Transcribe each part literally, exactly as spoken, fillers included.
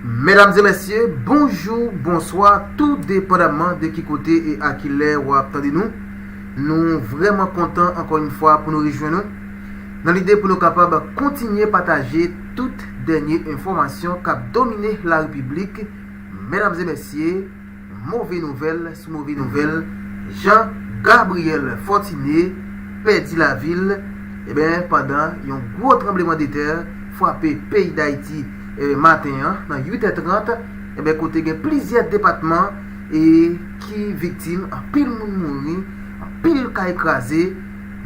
Medam e mesye, bonjou, bonswa, tou depandaman de ki kote e a ki lè w ap tande nou. Nou vrèman kontan ankò yon fwa pou nou rejwenn nou nan lide pou nou kapab kontinye pataje tout dènye enfòmasyon k ap domine larepiblik. Medam e mesye, move nouvèl sou move nouvèl, Jean Gabriel Fortuné pèdi lavi l, eben, pandan yon gwo tranblemanntè frape peyi Dayiti, eben, maten an, nan uit è trant, eben, kote gen plizyè depatman e ki viktim, anpil moun mouri, anpil kay kraze.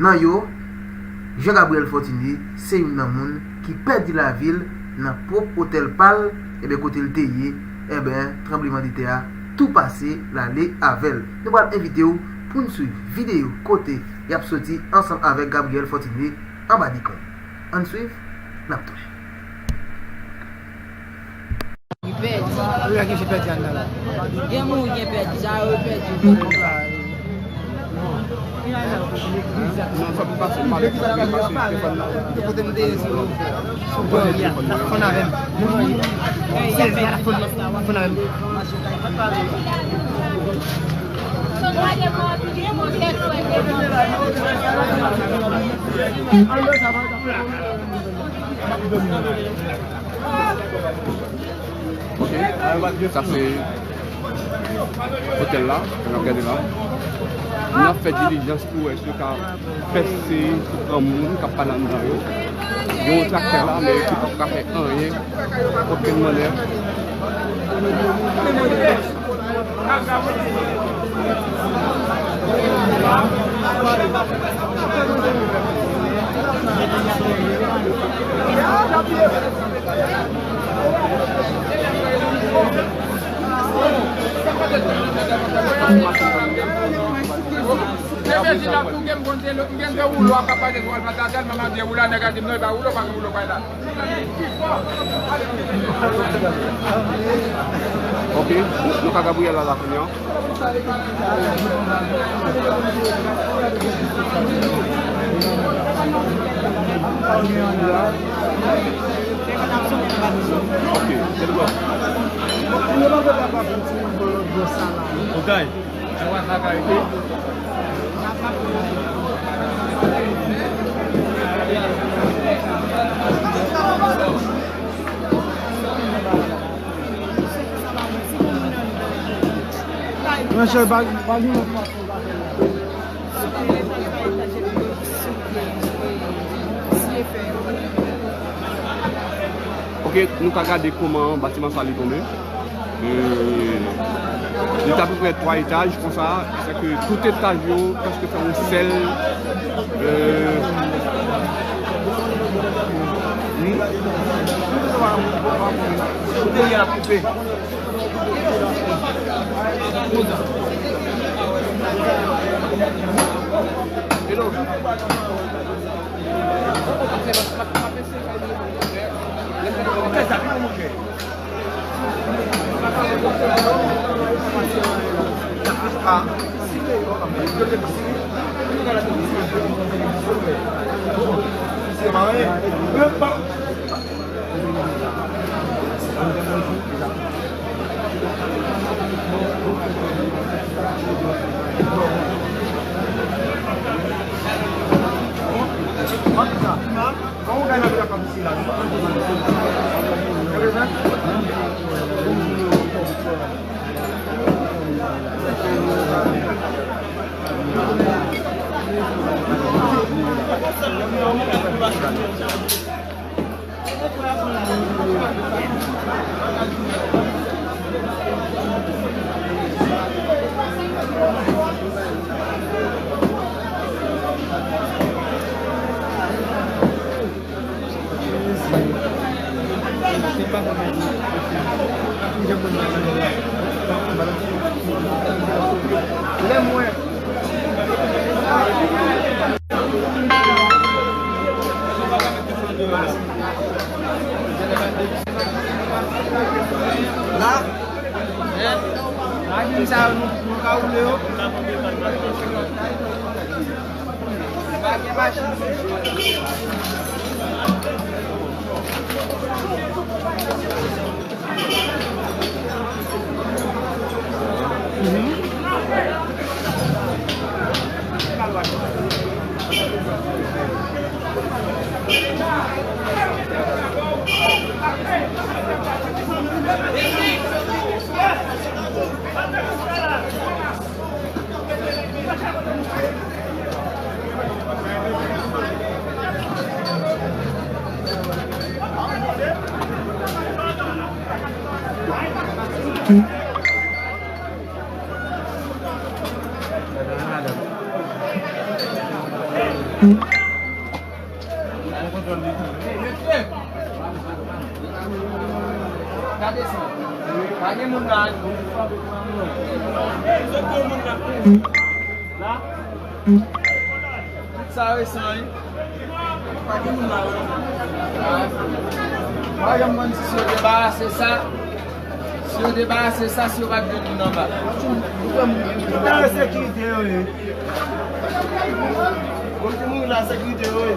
Nan yo, Jean Gabriel Fortuné se youn nan moun ki pèdi lavi l nan pwòp otèl pa l, eben, kote l te ye, eben, tranblemanntè a tou pase l ale avè l. Nou pral envite w pou n swiv videyo kote y ap soti ansanm avèk Gabriel Fortuné anba dekonb. Ann swiv, n ap tounen. Li pèdi. Wi, a gen pèdi anndan la. Gen moun gen pèdi, sa yo pèdi. Non, sa pou pase, pale, pale, pase telefòn nan. Kote m te ye sou, sou bò a, fon avè m. Sezi a la fon, fon avè m. Ok, sa se otèl la, jan n ap gade la. N ap fè dilijans pou wè si yo ka pèse, pran moun k ap pale anndan yo. Gen yon traktè la, men ki p ap ka fè anyen, okenn mannèv. Mwen vle di la pou gen m konn se lòt, m gen de woulo a ka pale twal pata tèlman m ap di woulo a nèg a di m non, e pa woulo, pa gen woulo pa la. Ok, nou ka Gabriel la la kounye a. Ok, se bon. Okay. Monchè, pa, pa gen lòt fason. Ok, nou ka gade kòman batiman sa li tonbe. Euh, li t apeprè twa etaj konsa, sèke tout etaj yo prèske fè yon sèl, euh, hmm? Kote li a koupe. Hello. La, machin sa yo, nou, nou ka woule yo. Pa gen machin. Gade sa. Pa gen moun la. La. Tout sa resan, wi. Pa gen moun la, wi. Pa janm konn si yo debarase sa. Si yo debarase sa, si yo pa t jwenn moun anba. Nan sekirite yo ye. Bon, ti moun la sekirite yo ye.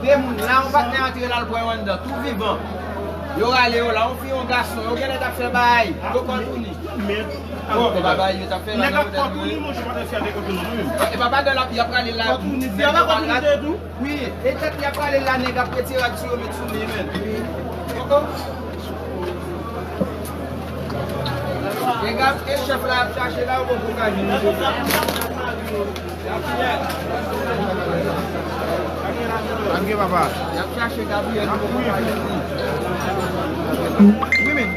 De moun la, yon patnè antre la, l pran yo anndan. Tou vivan. Yo rale yo la, yon fi, yon gason, yo genlè t ap fè bagay. Yo kò touni. Bon, e pa bagay yo t ap fè la nan otèl yo ye. E pa padan l ap, y ap rale la. Wi, e tèt li ap pale la, nèg ap retire rad sou yo, met sou li menm. Poko. E gad, e chèf la ap chache la, yo poko ka jwenn li. Anke papa. Y ap chache Gabriel, yo poko ka jwenn li. Wi, men.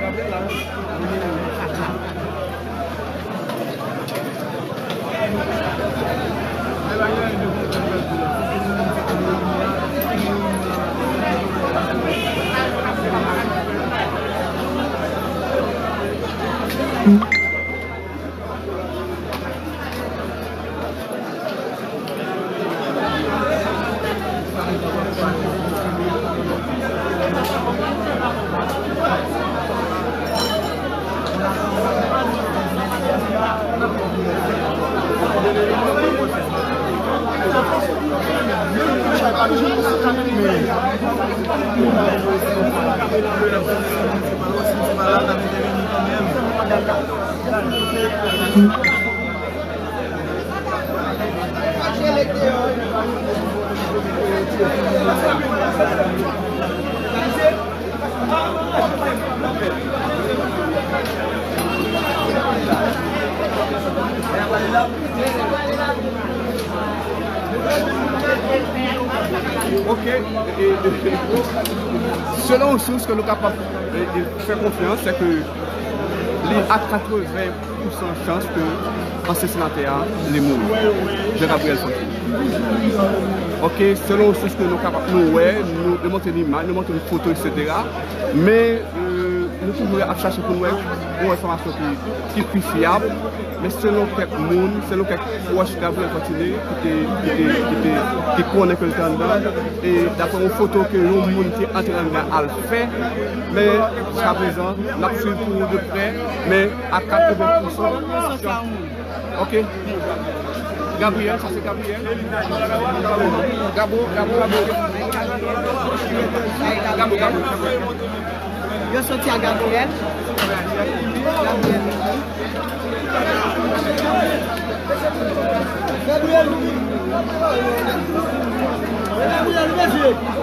Ok, e, e, selon yon sous ke nou kapab, e, e, fè konfyans, se ke li a katreven pou san chans ke ansyen senatè a, li mouri. Jean Gabriel Fortuné. Ok, selon sous ke nou kapab, nou wè, nou, nou montre imaj, nou montre foto, etsetera. Men, e, nou toujou ap chache pou nou wè yon enfòmasyon ki, ki pi fyab. Men selon kèk moun, selon kèk pwòch Gabriel Fortuné ki te, ki te, ki te, ki konnen ke l te anndan, e daprè yon foto ke yon moun ki antre anndan al fè, men jiskaprezan, n ap swiv pou de prè, men a katreven pou san. Ok. Gabriel, sa se Gabriel. Gabo, Gabo, Gabo. Gabo, Gabo, Gabo. Yo soti a Gabriel. Gabriel. Gabriel, wi. Gabriel, mesye.